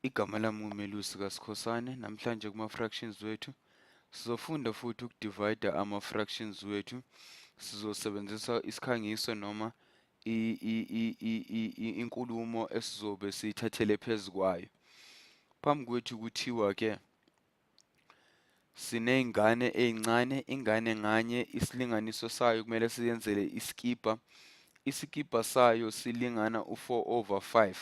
Igama lami nguMelusi kaSikhosana. Namhlanje kuma-fractions wethu sizofunda futhi ukudivayida ama-fractions wethu. Sizosebenzisa isikhangiso noma inkulumo esizobe siyithathele phezu kwayo. Phambi kwethu kuthiwa-ke siney'ngane ey'ncane, ingane nganye isilinganiso sayo kumele siyenzele isikibha. Isikibha sayo silingana u-4 over 5.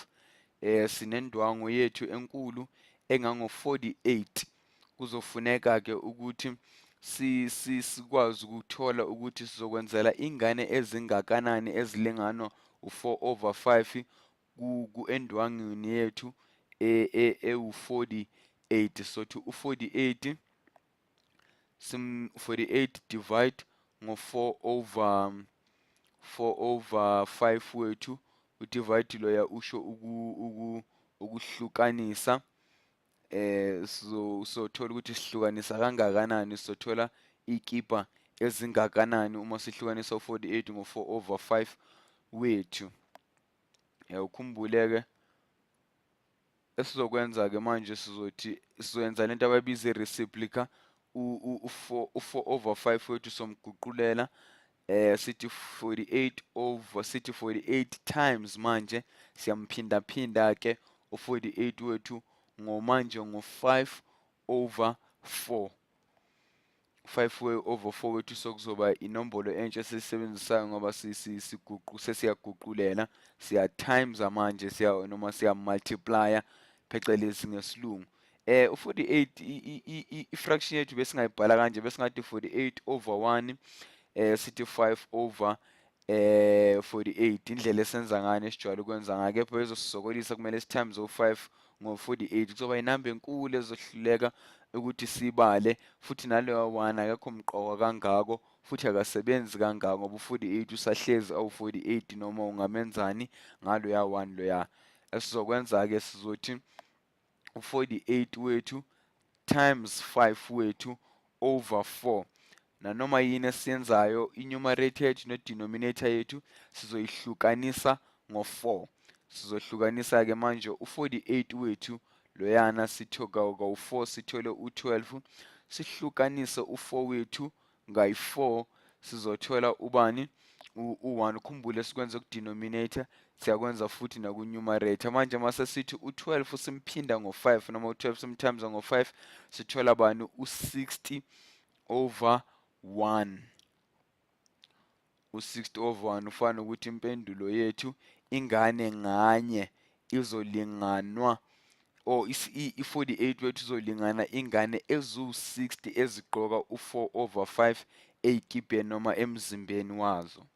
Sinendwangu yethu enkulu engango-48. Kuzofuneka-ke ukuthi sikwazi ukuthola ukuthi sizokwenzela ingane ezingakanani ezilinganwa u-4 over 5 endwangwini yethu ewu-48. Sothi u-48 sim 48 divide ngo-4 over 4 over 5 wethu. U-divide loya usho ukuhlukanisa. So sothola ukuthi sihlukanisa kangakanani, sothola ikipa ezingakanani uma sihlukanisa u-48 ngo-4 over 5 wethu. Ukhumbule-ke esizokwenza-ke manje, sizothi sizoyenza lento abayibiza i-reciprocal. U-4 over 5 wethu somguqulela, sithi 48 over, sithi 48 times, manje siyamphinda ke u-48 wethu ngomanje ngo-5 over 4. 5 over 4 wethu sokuzoba inombolo entsha esiyisebenzisayo ngoba siguqu sesiyaguqulela, siya times manje, siya noma siya multiplier phecelezi ngesilungu. U48, i-fraction yethu besingayibhala kanje, besingathi 48 over 1, sithi 5 over 48, indlela esenza ngayo esijwayele ukwenza ngayo. Kepha bezosisokolisa, kumele si-times o-5 ngo-48, kuzoba inamba enkulu ezohluleka ukuthi sibale. Futhi naleyo 1 akekho mqoka kangako futhi akasebenzi kangako ngoba u-48 usahlezi awu-48 noma ungamenzani ngaloya 1 loya. Esizokwenza-ke, sizothi u-48 wethu times 5 wethu over 4. Nanoma yini esiyenzayo, i-numerator yethu ne-denominator yethu sizoyihlukanisa ngo-4. Sizohlukanisa-ke manje u-48 wethu loyana, sithoka kawu-4, sithole u-12. Sihlukanise u-4 wethu ngayi-4, sizothola ubani? U-1. Ukhumbule, sikwenze ku-denominator, siyakwenza futhi naku-numerator. Manje mase sithi u-12 simphinda ngo-5 noma u-12 simtimes ngo-5, sithola bani? U-60 over 1. U-60 over 1 ufana ukuthi impendulo yethu, ingane nganye izolinganwa or i-48 wethu izolingana ingane eziwu-60 ezigqoka u-4 over 5 ey'kibheni noma emzimbeni wazo.